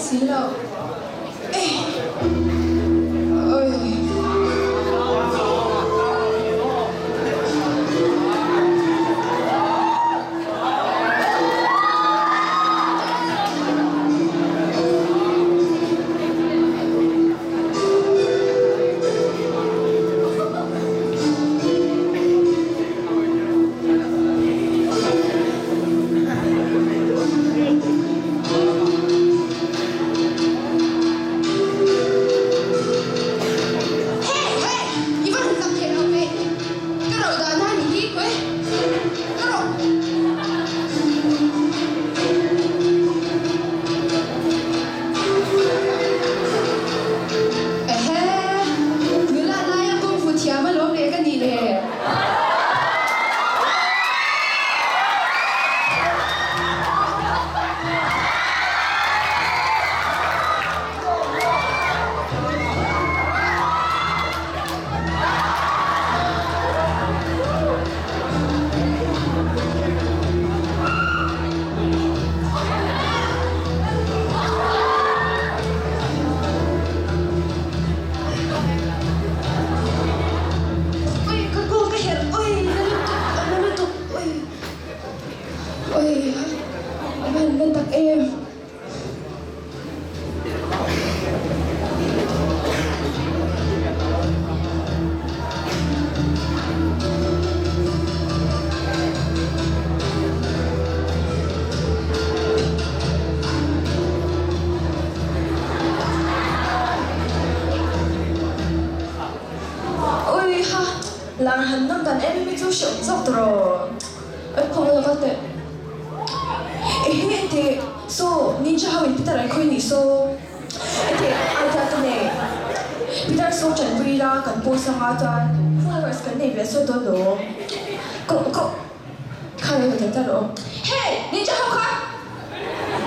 si lo. Hey hey! I va han zak thei lo ve! Ka ro dan a ni hi khawi ka ro. Ehe! Nula laia kung fu thiam alawm leh ka nih le. Ui ka kawng ka herh ui na lutuk a na lutuk ui ui a van na tak em. Ui ha, lar han nawm dan em em hi chu hreawm zawk tawh rawh. Ui khawng lo kal teh. Ehe enteh, saw ninja ho in Peter an khawi nih saw. Enteh, idea ka nei. Peter saw tanpui ila kan post anga chuan followers kan nei ve sawt dawn lo. Ko ko kha lo tel ta rawh. Hey, ninja ho kha!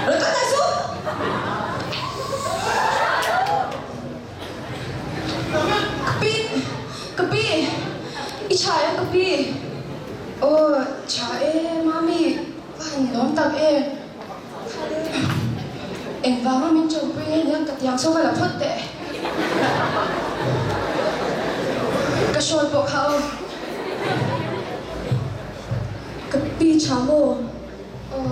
Rawn kal ta suh! Ka pi, ka pi, i tha em ka pi? Aw, tha e Mami, ka han lawm tak e. Engvanga min ṭawmpui nge nia ka tiang chhuak a la phawt teh. Ka hrawl pawh kha aw. Ka pi tha maw? Aw,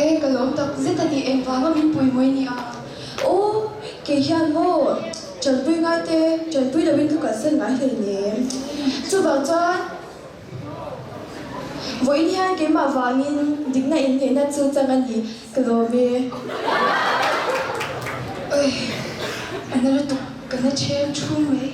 e ka lawm tak zet a ni, engvanga min pui mawi nia? Aw, kei hian maw ṭanpui ngai te, ṭanpui loin ka kalsan ngai hleinem. Chuvang chuan vawiin hian keimah vangin dikna inneihna chu chang a ni, ka lawm e. Oi, a na lutuk, ka na ṭhem ṭhum mai.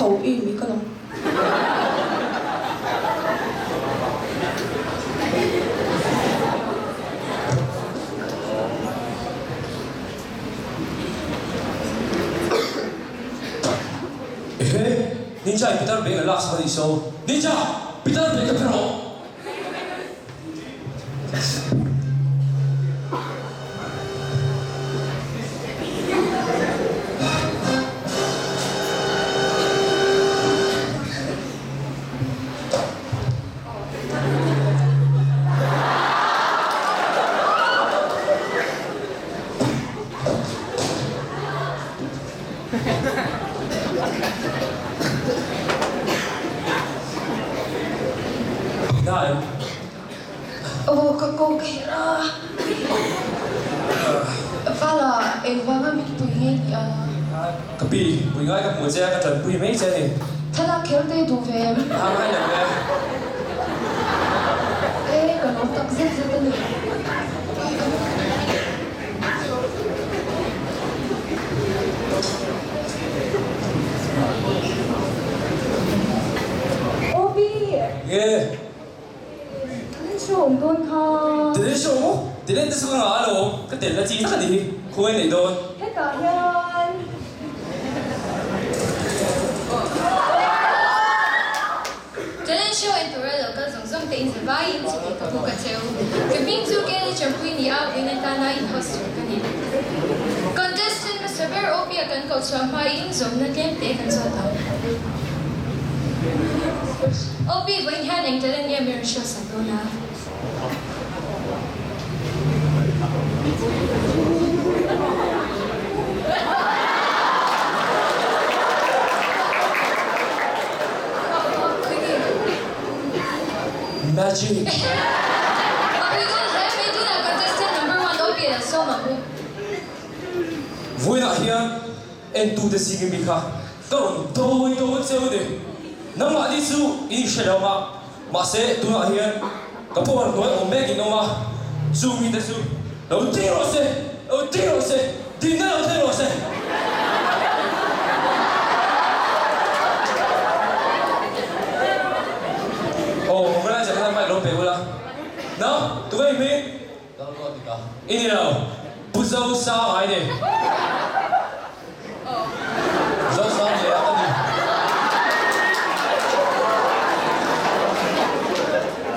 Ho i mi ka lang. Ehe, Ninja in pitar bag a lak sak a nih so. Ninja! Pitar bag ka pe rawh! Ina em? Aw ka ko ka herh a. Vala engvanga min pui nge ni a? Ka pi, pui ngai ka hmu che a, ka tanpui mai che a ni. Thlalak kher te duh ve em? A ngai lo e. E, ka lawm tak zet zet a ni. Obi! Nge? Talent show awm dawn kha. Talent show maw? Talent te chu ka ngah alawm. Ka tel na chi tak a ni hi. Khawngaih neih dawn. Hetah hian. Talent show en tura lo kal zawng zawng te in za vaiin chutih ka pu ka cheu. Ka hming chu Kelly Champui ni a, vawiin atana in host. kan koh chhuah hmain zawmna tlem te kan zawt ang. OP, vawiin hian eng talent nge min rawn hriatsak dawn a? Magic. Vawiinah hian entute zingin mi kha ka rawn dawi dawn che u ni. Nangmahni chu in inhre lo ang a, mahse tunah hian ka power hnuai awm mek in awm a, chu mite chu lo ding rawh se, lo ding rawh se, dinna lo thleng rawh se. Aw, organizer khan mic lo pe ula. Nang, tunge i hming? I ni lo, Pu Zosanga i ni. Zosanga leh a ka ni.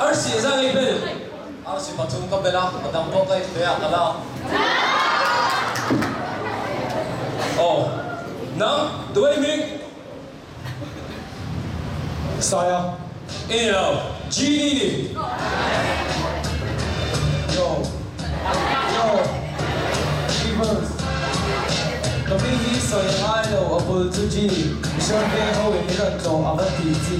Arsi a zang i bel. Arsi pathum ka bel a, a dang pawh ka inbe a, ka la. Aw, nang, tunge i hming? Saia, I ni lo, Genie ni. Yo, yo, Rivers, ka mi hi sawi a ngai lo, a bul chu G, Mihring veng ho in i rawn tlawh a va tih chi.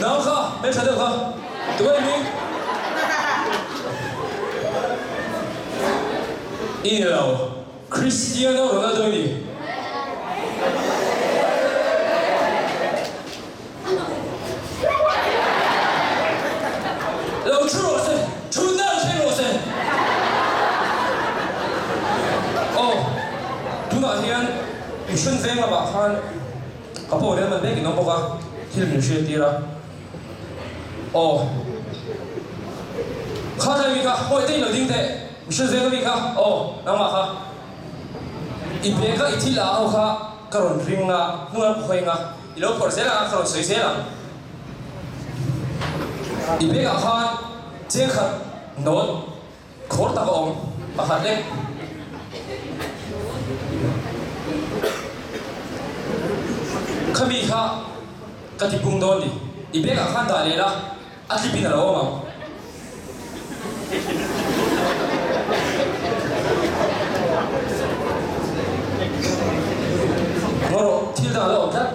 Nau kha, hmeltha deuh kha. Tunge hming? I ni lo. Cristiano Ronaldo i ni. Lo thu rawh se, thu nal thei rawh se. Aw, tunah hian mihring veng lamah khan ka pawh rel man vekin awm bawk a, thil min hriattir a. Aw. Kha tlai mi kha, hawi te in lo ding teh. Mihring veng ami kha, aw, nangmah kha. I bag a i thil ah ho kha ka rawn ring a, hnung lam ka hawi ang a, i lo phawrh zel ang a, ka rawn sawi zel ang. I bag ah khan cheng khat note khawr tak a awm pakhat lek. Khami kha ka ti pung dawn ni. I bag ah khan dah leh la, a tlip in a lo awm ang. Ngaw rawh, thil dang a lo awm tlat.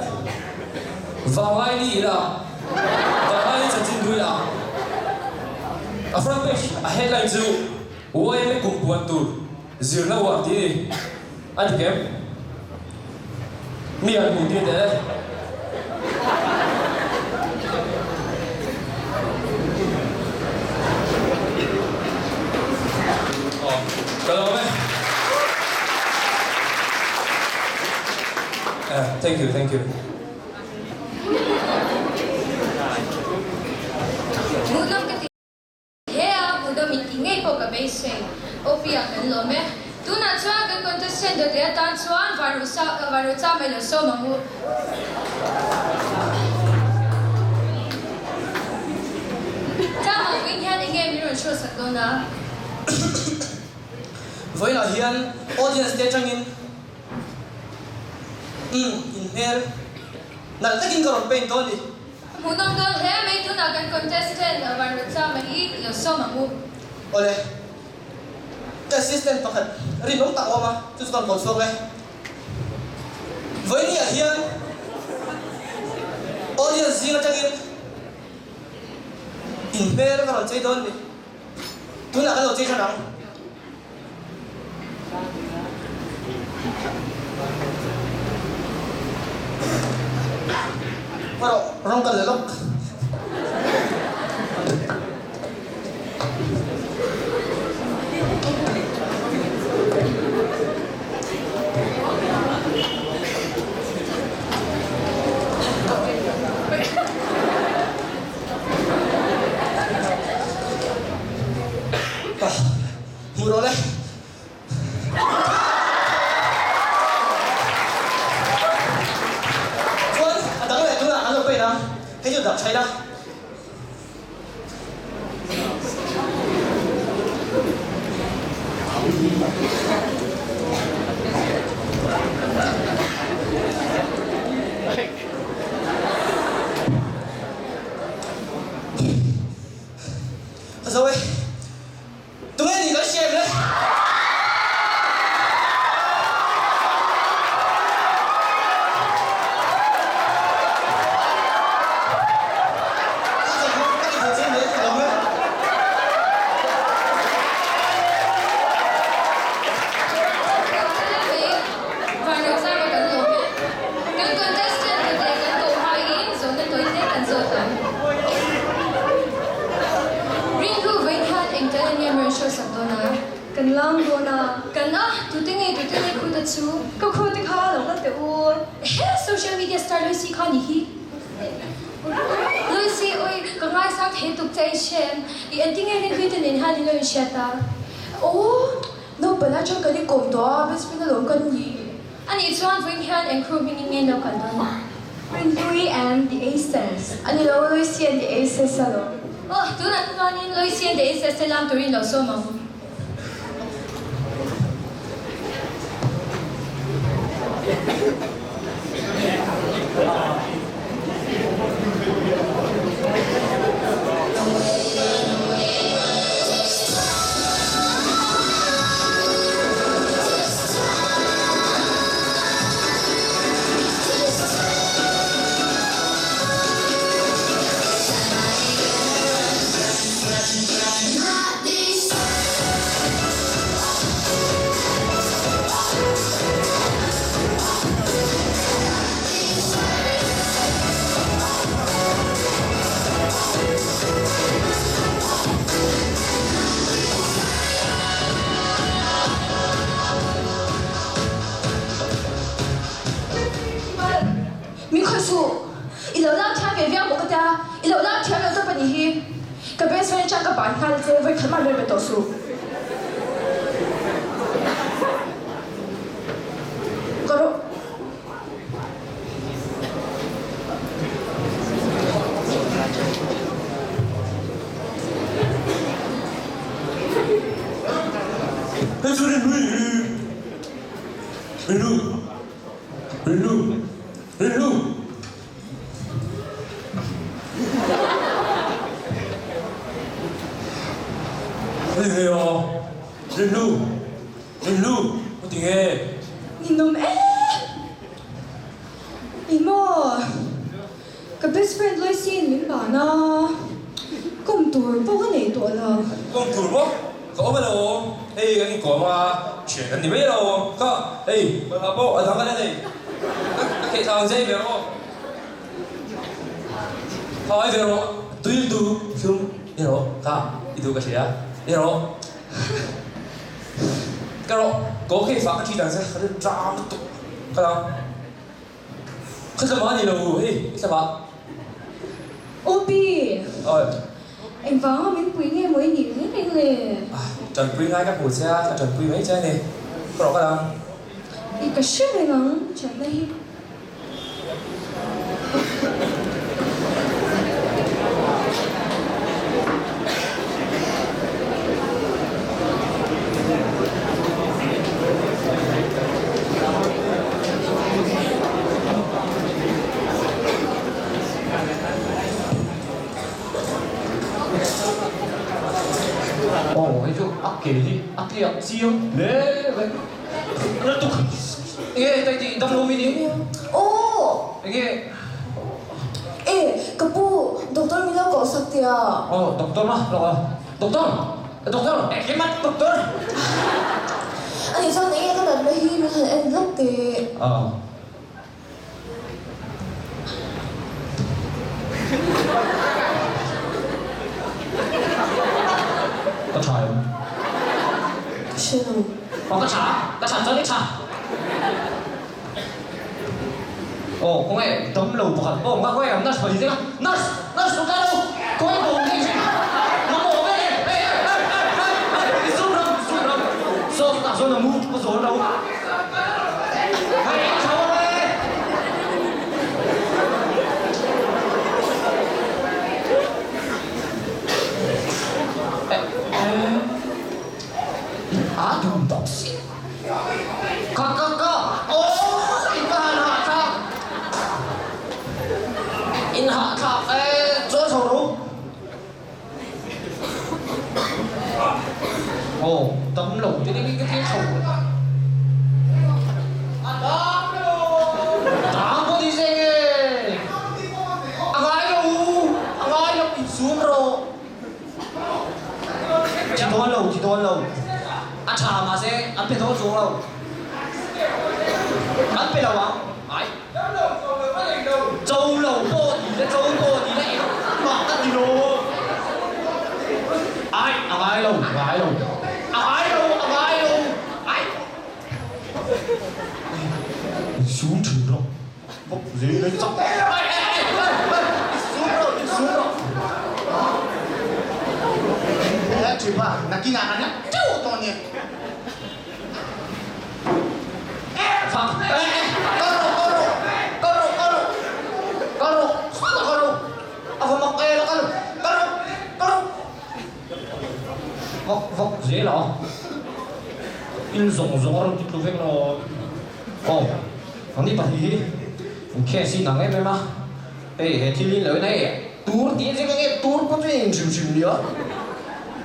Vanglai ni ila, vanglai ni chanchin du ila. A front page a headline chu YMA kum puan tur zirna uar tih a ni. A dik em? Mi han hmuh tir teh e. Aw, ka lawm e. Thank you, thank you. Hmuhnawm ka ti hle a, hmuhnawm in tih ngei pawh ka beisei. OP-ah kan lawm e. Tunah chuan kan contestant dawt leh atan chuan Vanruh Chama i lo sawm ang u. Chama vawiin hian eng nge min rawn hruaisak dawn a? Vawiinah hian audience te atangin Umm, in hmel nalh takin ka rawn paint dawn ni. Hmuhnawm dawn hle mai, tunah kan contestant Vanrutsama hi i lo sawm ang u. Awle, ka assistant pakhat rinawm tak a awm a, chu chu kan kawl chhuak e. Vawinia hian audience zing atangin in hmel ka rawn chei dawn ni. Tunah kan lo chei than ang. Erawh rawng kan la lawk. Hmu rawh le. Chuan a dang leh tunah an lo paint a, hei chu dak thaih la. Kan lang dawn a. Kan a, tute nge tute nge khuta chu? Ka khute kha lo kal teh u. Ehe, social media star Loicy kha ni hi. Loicy, oi, ka ngaisang thei tuk che i hre em? I engtin nge rinhlui te nen hian i lo inhriat a? Aw, naupang atang kan inkawm tawh a, best friend alawm kan ni. Anih chuan vawiin hian eng crew hmingin nge lo kal dawn a? Rinhlui and the Aces. Ani lo, Loicy and the Aces alawm. Aw, tunah chuanin Loicy and the Aces te lam turin lo sawm ang. Min khawih suh, i lo lak thiam ve viau maw ka tia, i lo lak thiam lo tawp a nih hi. Ka best friend atang ka ban nghal che, vawi khat mah rel ve tawh suh. Ka rawh. Hei chu Rinhlui hi. Rinhlu. Rinhlu. Rinhlu. Hei ve aw. Rinhlu. Rinhlu. Ka ti nge. Ninawm e. Ih maw. Ka best friend Loicy in min ban a, kawm tur pawh ka nei tawh lo. Kawm tur maw? Ka awm elo? Hei kan inkawm a, thian kan ni mai elo? Ka, hei bawlhhlawh pawh a dang ka la nei. Ka ka kheh thla ang che ve rawh. Kha i ve rawh, tui duh hlum i rawh, kha i duh ka hria i rawh. Ka rawh, ka aw kheh fah ka thi dan che, ka rilru ṭam lutuk ka dang. Ka tlama a ni lo hei ka tlama. Opi! Awi. Engvanga min pui nge maw i nih reng reng le? Tanpui ngai ka hmu che a, ka tanpui mai che a ni. Ka rawh ka dang. I ka hre reng ang thatna hi. Aw hei chu a ke hi a tliak chiang hle mai lutuk enge heta i tih damlo mi ni Aw enge E ka pu doctor min lo koh sak tia Aw doctor ma lawk a doctor Doctor! Engkim doctor! Ani chuan enge ka natna hi min han en lawk teh. Aw. Ka tha em? Ka hre lo. Aw ka tha, ka tha chuan i tha. Aw khawnge damlo pakhat pawh nga khawnge nurse pahnih te kha nurse nurse u tlai lo khawnge bo nge hi mamawh ve e hei hei hei hei hei hei i zoom ram zoom ram saw chutah sawn a mu ka zawn lo hei a tho e. A dum tawp si. Ka ka ka aw in ka han hahthlak in hahthlak e chaw chho ru aw dam lo te ding ka thil chho a dam lo dam pawh ni se nge a ngai lo a ngai lo insum rawh. Thi dawn lo, thi dawn lo. A tha mahse an pe dawn chuang lo. An pe lo ang. Ai. Cho lo pawh ni le, cho pawh ni le engmah ka ti lo. Ai, a ngai lo, a ngai lo. A ngai lo, a ngai. Insum thin rawh. Vawk zel a chak. Ei ei ei ei! Insum rawh, insum rawh. He thipa, nakinah kan la teuh tawh nia. Kal rawh, kal rawh, kal rawh, kal rawh, kal rawh, chutah kal rawh. A va mak e, la kal, kal rawh, kal rawh. Vak vak zel a, thil zawng zawng a rawn ti tlu vek lo. Aw, ani pahnih hi in case hi nang em em a, hei he thil hi lo in hei tur tih zing ange tur pawh chu in hrim hrim nia,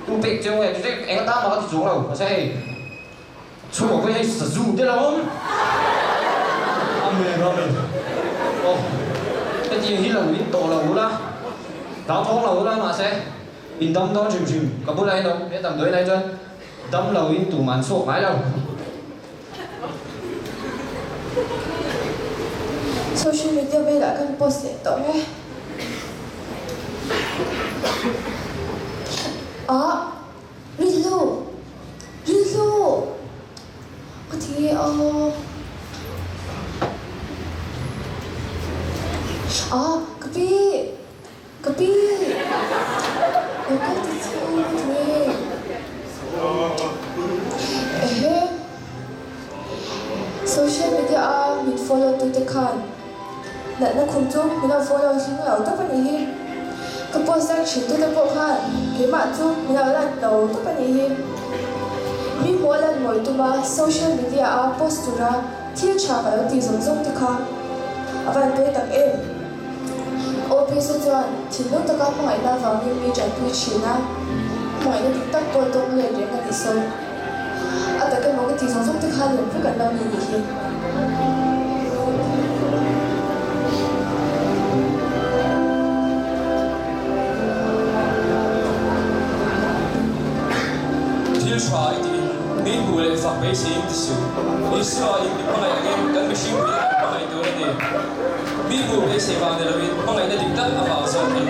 tu pek cheu nge chu eng atan mah ka ti chuang lo, mahse hei chhungah pawh hei sazu te lo awm. Amen amen aw hetiang hi lo in tawh lo ula, hlauthawng lo ula mahse in dam dawn hrim hrim ka bulah hian awm he damdawi lai chuan dam lo in tumah an chhuak ngai lo. Social media velah kan post leh tawh nge? Ah, Rilru! Rilru! Ka ti nge aw? Ah, ka pi! Ka pi! Lo kal ta che u ka ti nge? Ehe! Social media a min follow tute khan natna khum chu min lo follow hling lo tawp a nih hi. Ka post like thin tute pawh khan keimah chu min lo like lo tawp a nih hi. Mi hmuh a lan mawi tuma social media a post tura thil tha ka lo tih zawng zawng te kha a van pawi tak em. Office chuan thinlung taka hmangaihna avangin mi tanpui thin a, hmangaihna dik tak pawh tawng let reng a ni so. A tak emaw ka tih zawng zawng te kha lem vek an lo ni nih hi. Thil tha i tiin mi hmuh leh fak beiseiin ti suh. Isua in mi hmangaih angin kan mihring puite kan hmangaih tur a ni. Mi hmuh beisei vang ni loin hmangaihna dik tak avang zawkin.